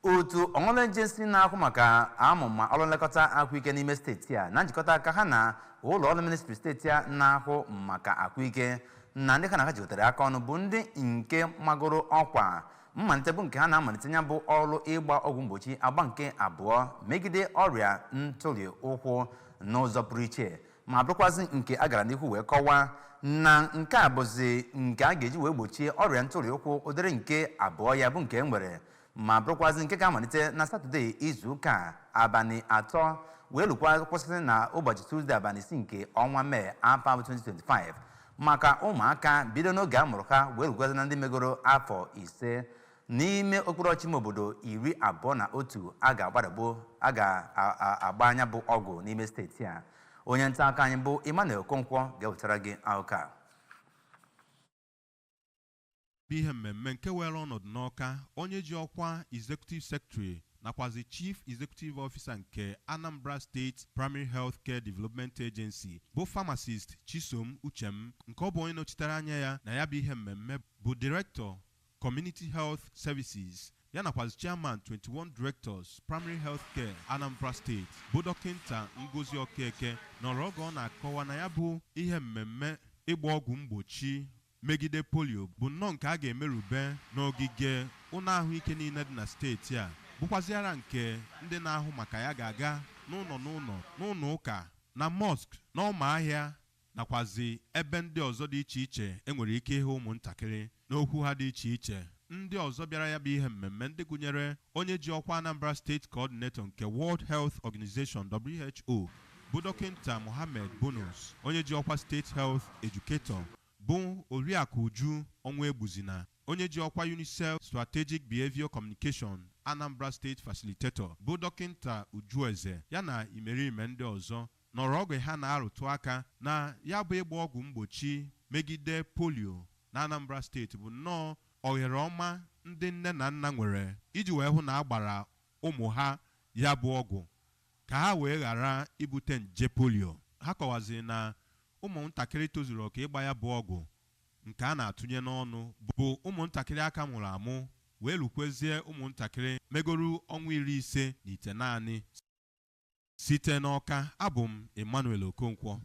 Otu ọṅụlụ ejensi na-ahụ maka amụma ọrụ nlekọta ahụike n'ime steeti a na njikọta aka ha na ụlọ ọrụ ministri steeti a na-ahụ maka ahụike na ndị ha na ha jikọtara aka ọnụ bụ ndị nke magoro ọkwa mmalite bụ nke ha na-amalite ya bụ ọrụ ịgba ọgwụ mgbochi agba nke abụọ megide ọrịa ntụli ụkwụ n'ụzọ pụrụ iche, ma bụrụkwazị nke a gara n'ihu wee kọwaa na nke a bụzi nke a ga-eji wee gbochie ọrịa ntụli ụkwụ ụdịrị nke abụọ ya bụ nke e nwere, ma bụrụkwazị nke ga-amalite na Satọde izu ụka abalị 3 wee lukwa kwụsị na ụbọchị Tuzdee abalị 6 nke ọnwa Mee afọ 2025, maka ụmụaka bido n'oge a mụrụ ha wee lukwazi na ndị megoro afọ 5 n'ime okpuru ọchịchị ime obodo 21 a ga-agbadagbo a ga-agba anya bụ ọgwụ n'ime steeti a. Onye nta akụkọ anyị bụ Emmanuel Okonkwo ga-ewetara gị akụkọ a. Bụ ihe mmemme nke were ọnọdụ n'Ọka, onye ji ọkwa Executive Secretary nakwazi Chief Executive Officer nke Anambra State Primary Health Care Development Agency, bụ Pharmacist Chisom Uchem, nke ọ bụ onye nọchitere anya ya na ya bụ ihe mmemme bụ Director Community Health Services, ya nakwazi Chairman 21 Directors Primary Health Care Anambra State, bụ Dọkịnta Ngozi Okeke, nọrọ oge ọ na-akọwa na ya bụ ihe mmemme ịgba ọgwụ mgbochi megide polio bụ nnọọ nke a ga-emerube n'ogige ụlọ ahụike niile dị na steeti a, bụkwaziara nke ndị na-ahụ maka ya ga-aga n'ụlọ n'ụlọ, n'ụlọ ụka, na mosque, n'ọma ahịa, nakwazi ebe ndị ọzọ dị iche iche enwere ike ịhụ ụmụntakịrị. N'okwu ha dị iche iche, ndị ọzọ bịara ya bụ ihe mmemme, ndị gụnyere onye ji ọkwa Anambra State Coordinator nke World Health Organization, WHO, bụ Dọkịnta Mohammed Bonus, onye ji ọkwa State Health Educator bụ Oriakụ Uju Ọnwa Egbuzina, onye ji ọkwa UNICEF Strategic Behavior Communication Anambra State Facilitator bụ Dọkịnta Ujueze, ya na imerime ndị ọzọ nọrọ oge ha na-arụtụ aka na ya bụ ịgba ọgwụ mgbochi megide polio na Anambra Steeti bụ nnọọ ohere ọma ndị nne na nna nwere iji wee hụ na a gbara ụmụ ha ya bụ ọgwụ ka ha wee ghara ibute nje polio. Ha kọwaziri na ụmụntakịrị tozuru oke ịgba ya bụ ọgwụ nke a na-atụnye n'ọnụ bụ ụmụntakịrị aka mụrụ amụ wee lukwezie ụmụntakịrị megoro ọnwa 59. Site n'Ọka, abụ m Emmanuel Okonkwo.